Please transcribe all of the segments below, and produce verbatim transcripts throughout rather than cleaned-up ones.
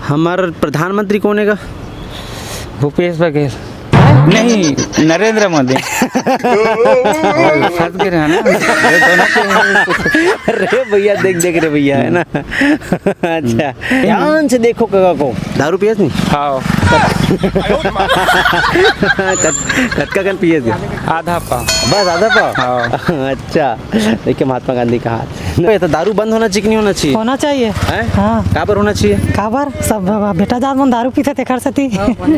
हमर प्रधानमंत्री कोन हे गा? भूपेश बघेल। नहीं, नरेंद्र मोदी। फंस गए हैं ना। ये दोनों के अरे भैया, देख, देख रे भैया, है ना? अच्छा, ध्यान से देखो कका को। दारू पियस नहीं? हाँ। कत-, कतका कन पियस? आधा पाव। बस आधा पाव? हाँ। अच्छा, देखिए महात्मा गांधी कहा। ये तो दारू बंद होना चाहिए कि नहीं होना चाहिए? होना चाहिए। हैं? हाँ। काबर होना चाहिए? काबर? सब बेटा जात मन दारू पीथे तेखर सेती।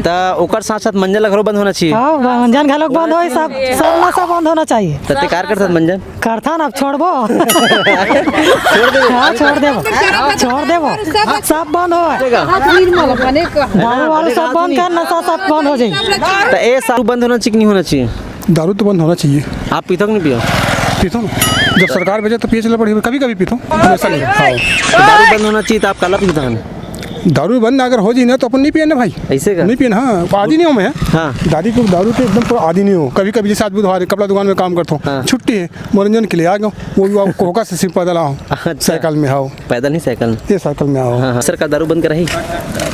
त ओकर साथ साथ मंजन ल घलो बंद होना चाहिए। हाँ, मंजन घलोक बंद होय, सब, सब नशा बंद होना चाहिए। त ते कार कर साथ मंजन? करथन, अब छोड़बो। छोड़ देबो। हाँ, छोड़ देबो। छोड़ देबो। सब बंद हो। दारू वारू सब बंद कर, नशा सब बंद हो जाई। त ए सारू बंद होना चाहिए कि नहीं होना चाहिए? दारू तो बंद होना चाहिए। आप पीथो कि नहीं पियो? पीथो ना। जब सरकार बेचे तो पिए चला पड़ी, कभी-कभी पीथो, हमेशा नहीं। हाँ। तो दारू बंद होना चाहिए, तो आप काला पीथो? दारू बंद अगर हो जाए ना, तो अपन नहीं पिए ना भाई। ऐसे का? नहीं पिए ना, हाँ, आदी नहीं हूँ मैं। हाँ। दारू को, दारू के एकदम पूरा आदी नहीं हूँ। कभी-कभी जैसे आज बुधवार है, कपड़ा दुकान में काम करता हूँ, हाँ। छुट्टी है, मनोरंजन के लिए आ गया, वो भी आप कोका से सिर्फ पैदल आओ, अच्छा। साइकिल में आओ। पैदल नहीं, साइकिल में। ये साइकिल में आओ। हाँ, हाँ। सरकार दारू बंद कराही?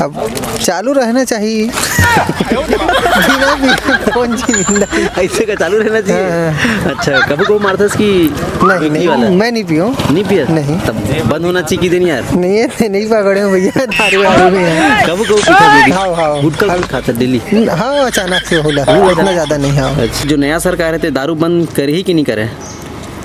अब चालू रहना चाहिए। बिना भी कौन सी जिंदगी? ऐसे का चालू रहना चाहिए? हाँ, हाँ। अच्छा, कभी को मारता कि नहीं, नहीं, वाला? मैं नहीं पीऊँ। नहीं पिया? नहीं। तब बंद होना चाहिए कि दिन यार? नहीं, ये नहीं पकड़े हूँ भैया, दारू वारू भी है। कभी को पीता भी? हाँ, हाँ। गुटखा भी खाता डेली? हाँ, अचानक से होला, उतना ज़्यादा नहीं, हाँ। अच्छा, जो नया सरकार है, ते दारू बंद करे ही कि नहीं करे?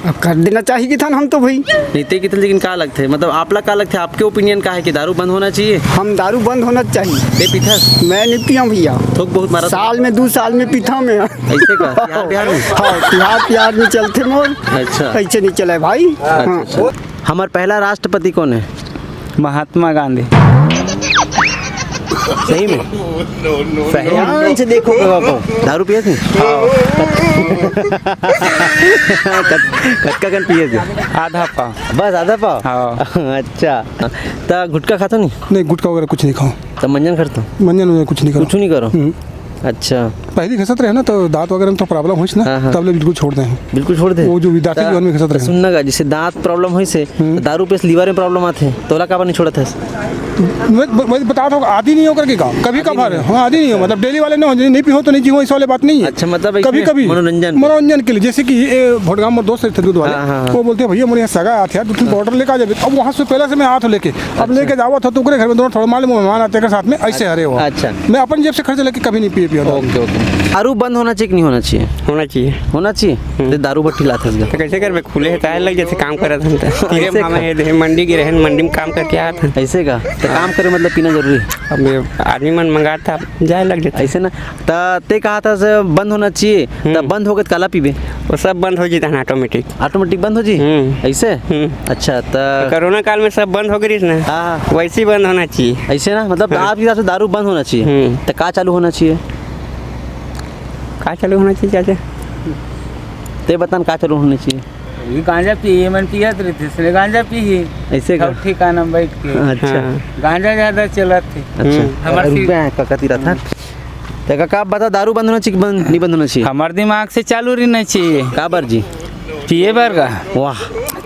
अब कर देना चाहिए कि था ना, हम तो भाई। नहीं, ते कितने, लेकिन का लगते, मतलब, आपला का लगते, आपके ओपिनियन का है कि दारू बंद होना चाहिए? हम दारू बंद होना चाहिए। ते पीथस? मैं नहीं पिया भैया। थोक बहुत मारा? साल में, दो साल में पीता मैं। ऐसे का? बिहार, बिहार में? हाँ, बिहार, बिहार में चलते मोर। अच्छा। ऐसे नहीं चले भाई। अच्छा, हाँ। अच्छा। हमार पहला राष्ट्रपति कौन है? महात्मा गांधी। सही में? सही। ध्यान से देखो कका को। दारू पिए थे? हाँ। कत-, कतका कन पिए थे? आधा पाव। बस आधा पाव? हाँ। अच्छा। त गुटखा खातो नहीं? नहीं, गुटखा वगैरह कुछ नहीं खाओ। त मंजन करतो? मंजन वगैरह कुछ नहीं करो। कुछ नहीं करो? हम्म। अच्छा। पहली घसत रहे ना, तो दांत वगैरह में तो प्रॉब्लम होइस ना, हाँ, हाँ। तब ले बिल्कुल छोड़ दे। बिल्कुल छोड़ दे? वो जो विद्यार्थी त जीवन में घसत रहे। सुन ना गा, जैसे दांत प्रॉब्लम होइस हे, हम्म। तो दारू पे से लीवर में प्रॉब्लम आथे, तोला काबर नहीं छोड़त हस? मैं, मैं, मैं बता रहा हूँ, आदी नहीं होकर के का, कभी आदी कभार नहीं है। हाँ, आदी नहीं हो, अच्छा। मतलब डेली वाले नहीं हो, नहीं पीहो तो नहीं जीवो, इस वाले बात नहीं है। अच्छा, मतलब कभी इसमें कभी मनोरंजन। मनोरंजन के लिए, जैसे कि ये भोटगांव में दोस्त रहते दूध वाले, हाँ, हाँ, हाँ। वो बोलते हैं, "भैया, मोर यहाँ सगा आथे यार, दो तीन बॉटल लेके आ जाबे।" अब वहाँ से पहले से मैं हाथ लेके अब अच्छा। लेके जावत हो तो ओकरे घर में दोनों थोड़ा माल मेहमान आते के साथ में ऐसे हरे हो। अच्छा। मैं अपन जेब से खर्च लेके कभी नहीं पिए पिया दारू। ओके, ओके। दारू बंद होना चाहिए कि नहीं होना चाहिए? होना चाहिए। होना चाहिए? हम्म। ते दारू भट्टी लात हस गा। तो कैसे करबे? खुले है, ताहे लग जैसे काम करत हम त। तीरे ऐसे मामा का? है, देहे मंडी गिरे हैं, मंडी में काम करके आत हैं। ऐसे का? तो काम करे मतलब पीना जरूरी है? अब ये आदमी मन मंगात था, जाए लग जाते। ऐसे ना? त ते कहा था से बंद होना चाहिए, त हम्म। बंद हो गए त काला पीबे? वो सब बंद हो जाता है ऑटोमेटिक। ऑटोमेटिक बंद हो जी? हम्म। ऐसे? हम्म। अच्छा, त कोरोना काल में सब बंद हो गई ना। हाँ, हाँ। वैसे ही बंद होना चाहिए। ऐसे ना, मतलब, हाँ। आपके हिसाब से दारू बंद होना चाहिए। हम्म। त का चालू होना चाहिए? का चालू होना चाहिए, चाचा? ते बतान, का चालू होना चाहिए? ये गांजा पिए, मन पियत रहिथे, इसने गांजा पीही। ऐसे का? सब ठिकाना में बैठ के। अच्छा। हाँ। गांजा ज्यादा चलत थे। अच्छा। हम्म। हमार रुपया है, का कती रहा था? त कका, आप बता, दारू बंद होना चाहिए कि बंद, नहीं बंद होना चाहिए? हमार दिमाग से चालू रहना चाहिए। काबर जी? पिए बर का। वाह।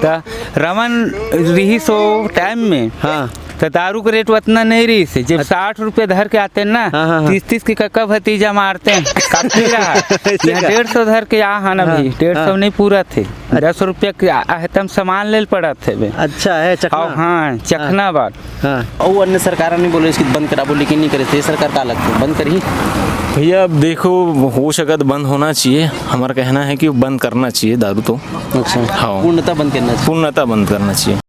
त रमन रिहिस ओ टाइम में। हाँ। त दारू के रेट उतना नहीं रहिस हे। जब अच्छा। साठ रुपये धर के आते हैं ना, हाँ, हाँ, हाँ। तीस तीस के कक्का भतीजा मारते हैं। काफी रहा। ऐसे यहाँ का? डेढ़ सौ धर के आ, हाँ ना हाँ, भाई, डेढ़ सौ हाँ। नहीं पूरा थे। अच्छा। दस रुपये के आ-, आ, तम सामान ले पड़त थे बे। अच्छा है, चखना। हाँ, हाँ, चखना हाँ। बात। हाँ। अउ अन्य सरकार नहीं बोले इसकी बंद करा, बोले कि नहीं करे, तो ये सरकार का लगता है, बंद करही? भैया, अब देखो, हो सकत बंद होना चाहिए। हमारा कहना है कि बंद करना चाहिए दारू तो। अच्छा। हाँ। पूर्णतः बंद करना चाहिए। पूर्णतः बंद करना चाहिए।